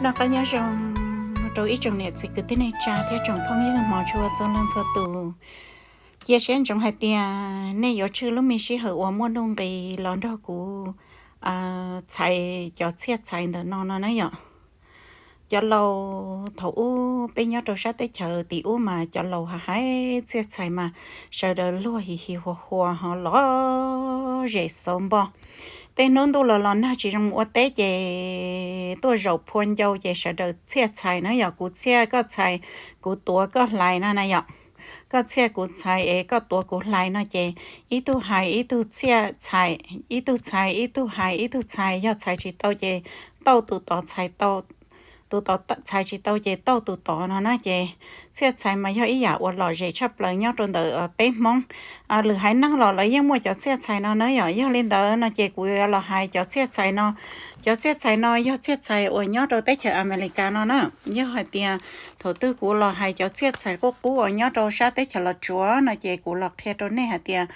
Noj qab nyob zoo rau ib tsoom niam txiv kwv tij neej tsa thiab tsoom phooj ywg hmov tshua txhua leej txhua tus. Cia siab ntsoov hais tias nej yuav tshwj lub me sij hawm uas muaj nuj nqis los nrog kuv txhais cov txhiaj txhais ntawm no no na yom. Cov laus thaum ub peb nyob rau sab teb chaws tim ub mas cov laus hais txhiaj txhais mas sawv daws luag hi hi hua hua ho lom zem xauv npog. Tej hnub ntuj los los nag tsis zoo ua teb ces tuaj zaum phua ncau ces sawv daws txhiaj txhais na yom, kuv txhiaj koj txhais, kuv tuav koj hlais no na yom. Koj txhiaj kuv txhais es koj tuav kuv hlais no ces ib tug hais ib tug txhiaj txhais, ib tug txhais ib tug hais ib tug txhais, yog txhais tsis tau ces tauj tus tod txhais tau, tus tod txhais tsis tau ces tauj tus tod no na ces txhiaj txhais mas yog ib yam uas lom zem tshaj plaws nyob rau ntawm peb Hmoob. Lwm haiv neeg los lawv yeej muaj cov txhiaj txhais no na yom. Yog li ntawd no ces kuv yuav los hais cov txhiaj txhais no. Cov txhiaj txhais no yog txhiaj txhais uas nyob rau teb chaws Amelikas no na. Yog hais tias thaum twg kuv los hais cov txhiaj txhais qub qub uas nyob rau sab teb chaws Los Tsuas no ces kuv los qhia rau nej hais tias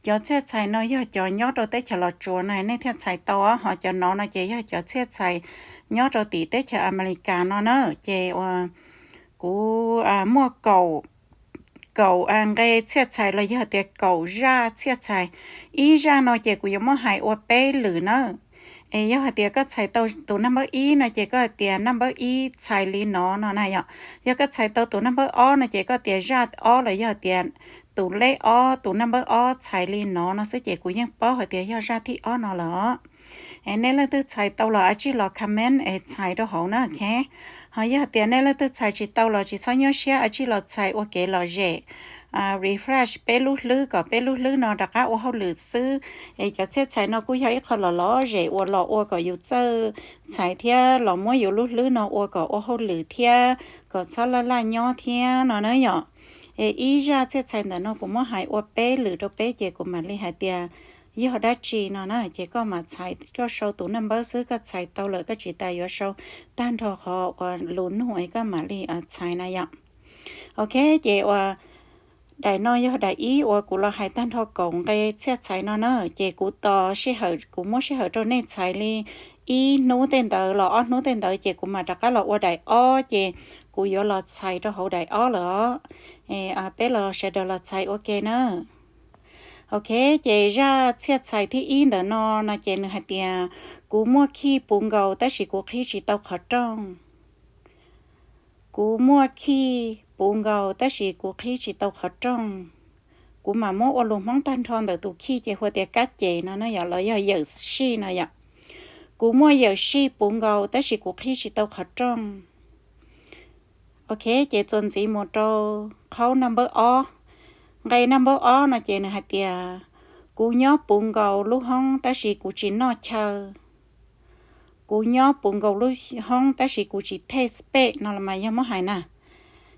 cov txhiaj txhais no yog cov nyob rau teb chaws Los Tsuas no nej thiaj txhais tau, ho cov no no ces yog cov txhiaj txhais nyob rau tim teb chaws Amelikas no na. Ces uas kuv muaj kaum, kaum nqe txhiaj txhais los yog tias kaum zaj txhiaj txhais. Ib zaj no ces kuv yuav muab hais ua peb lwm na. Es yog hais tias koj txhais tau tus naj npawb ib no ces koj hais tias naj npawb ib txhais li no no na yom. Yog koj txhais tau tus naj npawb ob no ces koj tias zaj ob los yog tias tus lej ob, tus naj npawb ob txhais li no no xwb ces kuv yeej paub hais tias yog zaj thib ob no lawm. Es nej leej twg txhais tau los a tsij los comment es txhais rau hauv na, ok. Ho yog tias nej leej twg txhais tsis tau los tsis txhob nyuaj siab, a tsij los txhais ua kev lom zem, refresh peb lub hlwb kom peb lub hlwb no rov qab ua hauj lwm xwb. Es cov txhiaj txhais no kuj yog ib qho lom lom zem uas los ua kom yus txawj txhais thiab los muab yus lub hlwb no ua kom ua hauj lwm thiab kom txhob laj laj nyob thiab no na yom. Es ib zaj txhiaj txhais ntawm no kuv muab hais ua peb lwm rau peb ces kuv mam li hais tias yog dab tsi no na. Ces koj mam txhais, koj sau tus naj npawb xwb, koj txhais tau lawm koj tsis tas yuav sau tag nrho qhov uas lus nug es koj mam li txhais na yom. Ok, ces uas daim no yog daim ib uas kuv los hais tag nrho kaum nqe txhiaj txhais no na. Ces kuv tos sij hawm, kuv muab sij hawm rau nej txhais li ib hnub tej ntawd los ob hnub tej ntawd ces kuv mam rov qab los ua daim ob ces kuv yuav los txhais rau hauv daim ob lawm os. Peb los sawv daws los txhais ua ke na. Ok, ces zaj txhiaj txhais thib ib ntawm no no ces nws hais tias kuv muaj khij puv nkaus tab sis kuv qhib tsis tau qhov rooj. Kuv muaj khij puv nkaus tab sis kuv qhib tsis tau qhov rooj. Kuv mam muab ua lus Hmoob tag nrho ntawm tus khij ces hu tias kab ces no na yom, los yog yawm sij no yom. Kuv muaj yawm sij puv nkaus tab sis kuv qhib tsis tau qhov rooj. Ok, ces txuas ntxiv mus rau qhaub naj npawb ob. Nqe naj npawb ob no ces nws hais tias kuv nyob puv nkaus lub hoob tab sis kuv tsis noj chaw. Kuv nyob puv nkaus lub hoob tab sis kuv tsis thej spej no los mas yog muab hais na.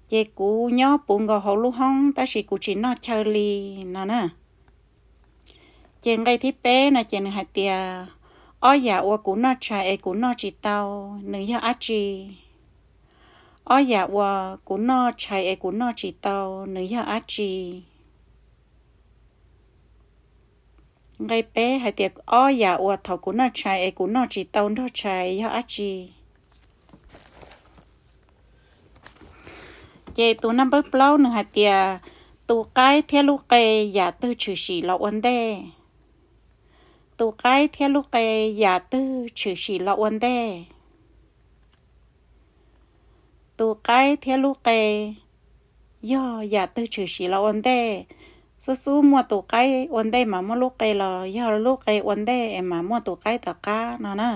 Ces kuv nyob puv nkaus hauv lub hoob tab sis kuv tsis noj chaw li no na. Ces nqe thib peb no ces nws hais tias ob yam uas kuv noj tshais es kuv noj tsis tau, nws yog dab tsi? Ob yam uas kuv noj tshais es kuv noj tsis tau, nws yog dab tsi? Nqe peb hais tias ob yam uas thaum kuv noj tshais es kuv noj tsis tau nrog tshais yog dab tsi? Ces tus naj npawb plaub nws hais tias tus qaib thiab lub qe yam twg tshwm sim los ua ntej? Tus qaib thiab lub qe yam twg tshwm sim los ua ntej? Tus qaib thiab lub qe yog yam twg tshwm sim los ua ntej? Xub xub muaj tus qaib ua ntej mas muaj lub qe los yog lub qe ua ntej es mas muaj tus qaib tom qab no na.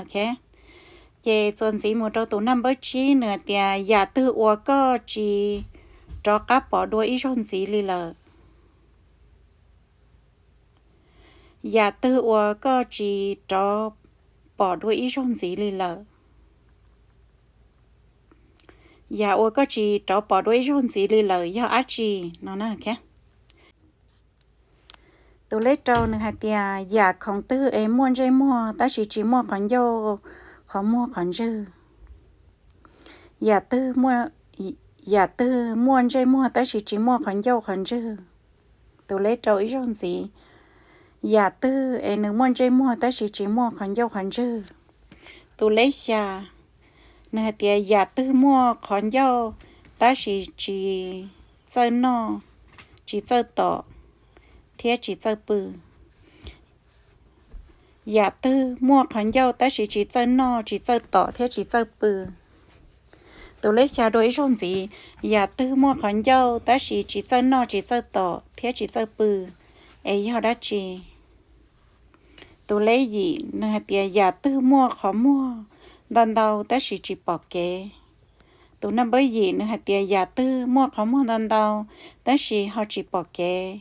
Ces txuas ntxiv mus rau tus naj npawb tsib nws hais tias yam twg uas koj tsis rov qab pom dua ib zaug ntxiv li lawm? Yam twg uas koj tsis rov pom dua ib zaug ntxiv li lawm? Yam uas koj tsis rov pom dua ib zaug ntxiv li lawm yog dab tsi no na? Tus lej rau nws hais tias yam khoom twg es muaj ntsej muag tab sis tsis muaj qhov ncauj qhov muag qhov ntswg? Yam twg muaj, yam twg muaj ntsej muag tab sis tsis muaj qhov ncauj qhov ntswg? Tus lej rau ib zaug ntxiv, yam twg es nws muaj ntsej muag tab sis tsis muaj qhov ncauj qhov ntswg? Tus lej xya, Nws hais tias yam twg muaj qhov ncauj tab sis tsis txawj noj, tsis txawj tom, thiab tsis txawj pw. Yam twg muaj qhov ncauj tab sis tsis txawj noj, tsis txawj tom thiab tsis txawj pw? Tus lej xya dua ib zaug ntxiv, yam twg muaj qhov ncauj tab sis tsis txawj noj, tsis txawj tom thiab tsis txawj pw, es yog dab tsi? Tus lej yim nws hais tias yam twg muaj qhov muag ntau ntau tab sis tsis pom kev. Tus naj npawb yim nws hais tias yam twg muaj qhov muag ntau ntau tab sis ho tsis pom kev.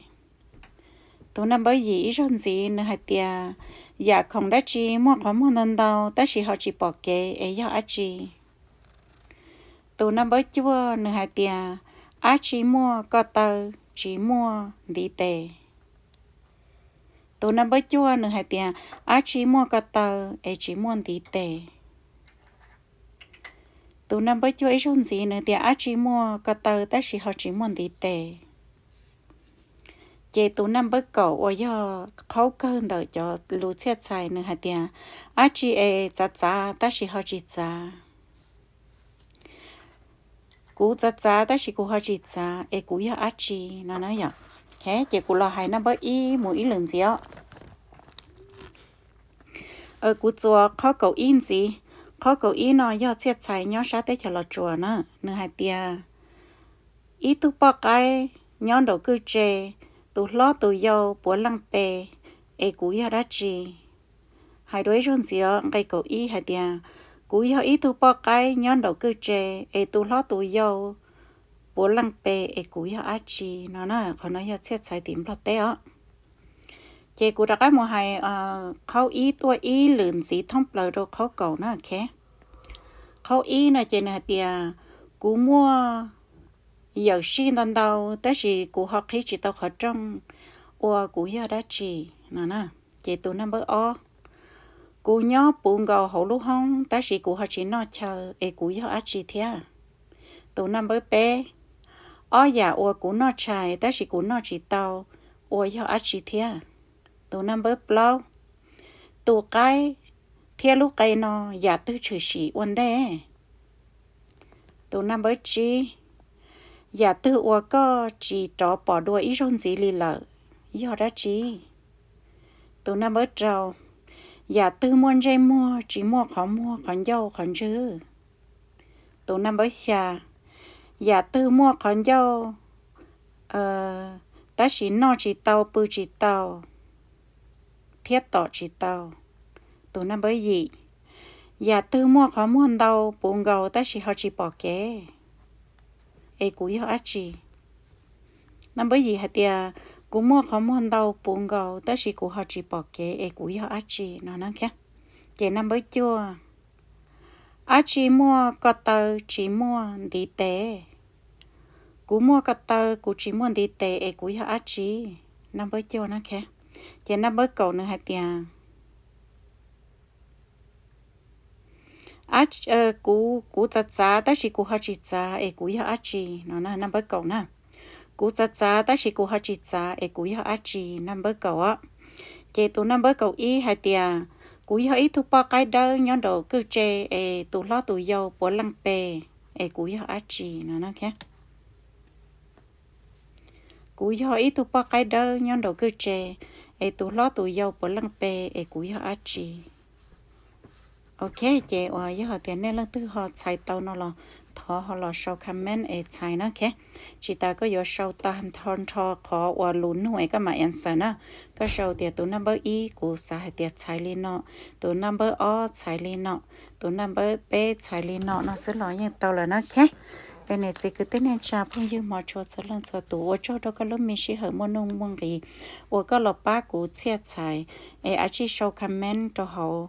Tus naj npawb yim ib zaug ntxiv nws hais tias yam khoom dab tsi muaj qhov muag ntau ntau tab sis ho tsis pom kev es yog dab tsi? Tus naj npawb cuaj nws hais tias dab tsi muaj ko taw tsis muaj ntiv tes? Tus naj npawb cuaj nws hais tias dab tsi muaj ko taw es tsis muaj ntiv tes? Tus naj npawb cuaj ib zaug ntxiv nws tias dab tsi muaj ko taw tab sis ho tsis muaj ntiv tes? Ces tus naj npawb kaum uas yog qhaub kawg ntawm cov lus txhiaj txhais nws hais tias dab tsi es txav txav tab sis ho tsis txav? Kuv txav txav tab sis kuv ho tsis txav es kuv yog dab tsi no na yom? Ces kuv los hais naj npawb ib mus ib lwm ntxiv os. Kuv txuas qhaub kaum ib ntxiv. Qhaub kaum ib no yog txhiaj txhais nyob sab teb chaws Los Tsuas na. Nws hais tias ib tug poj qaib nyob nraum kwj tse, tus hlob tus yau puav leej pe, es kuv yog dab tsi? Hais dua ib zaug ntxiv os, nqe kaum ib hais tias kuv yog ib tug poj qaib nyob nraum kwj tse, es tus hlob tus yau puav leej pe, es kuv yog dab tsi no na. Qhov no yog txhiaj txhais tim Nplog teb os. Ces kuv rov qab mus hais qhaub ib tuaj ib lwm ntxiv thoob plaws rau qhaub kaum na. Qhaub ib no ces nws hais tias kuv muaj yawm sij ntau ntau tab sis kuv ho qhib tsis tau qhov rooj, ua kuv yog dab tsi no na. Ces tus naj npawb ob, kuv nyob puv nkaus hauv lub hoob tab sis kuv ho tsis noj chaw es kuv yog dab tsi thiab? Tus naj npawb peb, ob yam uas kuv noj tshais tab sis kuv noj tsis tau, ua yog dab tsi thiab? Tus naj npawb plaub, tus qaib thiab lub qe no yam twg tshwm sim ua ntej? Tus naj npawb tsib, yam twg uas koj tsis rov pom dua ib zaug ntxiv li lawm, yog dab tsi? Tus naj npawb rau, yam twg muaj ntsej muag tsis muaj qhov muag qhov ncauj qhov ntswg? Tus naj npawb xya, yam twg muaj qhov ncauj tab sis noj tsis tau, pw tsis tau, thiab tom tsis tau? Tus naj npawb yim, yam twg muaj qhov muag ntau puv nkaus tab sis ho tsis pom kev, es kuv yog dab tsi? Naj npawb yim hais tias kuv muaj qhov muag ntau puv nkaus tab sis kuv ho tsis pom kev es kuv yog dab tsi no na. Ces naj npawb cuaj, dab tsi muaj ko taw tsis muaj ntiv tes? Kuv muaj ko taw kuv tsis muaj ntiv tes es kuv yog dab tsi? Naj npawb cuaj na. Ces naj npawb kaum nws hais tias kuv, kuv txav txav tab sis kuv ho tsis txav es kuv yog dab tsi no na. Naj npawb kaum na, kuv txav txav tab sis kuv ho tsis txav es kuv yog dab tsi? Naj npawb kaum os. Ces tus naj npawb kaum ib hais tias kuv yog ib tug poj qaib dawb nyob nraum kwj tse es tus hlob tus yau puav leej pe, es kuv yog dab tsi no na? Kuv yog ib tug poj qaib dawb nyob nraum kwj tse es tus hlob tus yau puav leej pe, es kuv yog dab tsi? Ok, ces uas yog hais tias nej leej twg ho txhais tau no los thov ho los sau comment es txhais na. Tsis tas koj yuav sau tag nrho nrho qhov uas lus nug es koj mam answer na. Koj sau tias tus naj npawb ib kuv xav hais tias txhais li no, tus naj npawb ob txhais li no, tus naj npawb peb txhais li no no xwb los yeej tau lawm na. Es niam txiv kwv tij neej tsa phooj ywg hmov tshua txhua leej txhua tus, ua tsaug rau koj lub me sij hawm muaj nuj muaj nqis uas koj los pab kuv txhiaj txhais. Es dab tsi sau comment rau hauv.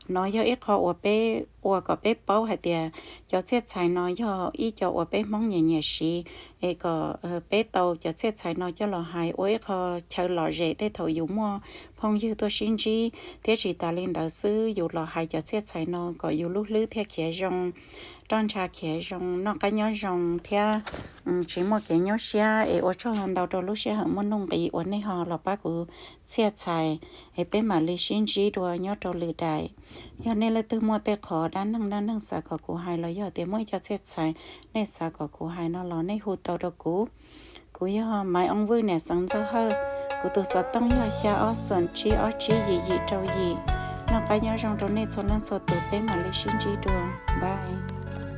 No yog ib qho uas peb ua kom peb paub hais tias cov txhiaj txhais no yog ib co uas peb Hmoob nyiam nyiam siv, es kom peb tau cov txhiaj txhais no coj los hais ua ib qho chaw lom zem tej thaum yus muaj phooj ywg tuaj sib ntsib, thiab tsis tas li ntawd xwb yus los hais cov txhiaj txhais no kom yus lub hlwb thiaj khiav zoo. roj ntsha khiav zoo, noj qab nyob zoo thiab tsis muaj kev nyuaj siab es ua tsaug ntau rau lub sij hawm muaj nuj nqis uas nej ho los pab kuv txhiaj txhais es peb mam li sib ntsib dua nyob rau lwm daim. Yog nej leej twg muaj tej qhov dab neeg dab neeg xav kom kuv hais los yog tias muaj ib co txhiaj txhais nej xav kom kuv hais no los nej hu tau rau kuv. Kuv yog Maiv Ooj Vwj niam Xeev Ntxawg Hawj, kuv tus xov tooj yog xya ob xoom tsib ob tsib yim yim rau yim. Noj qab nyob zoo rau nej txhua leej txhua tus, peb mam li sib ntsib dua, bye.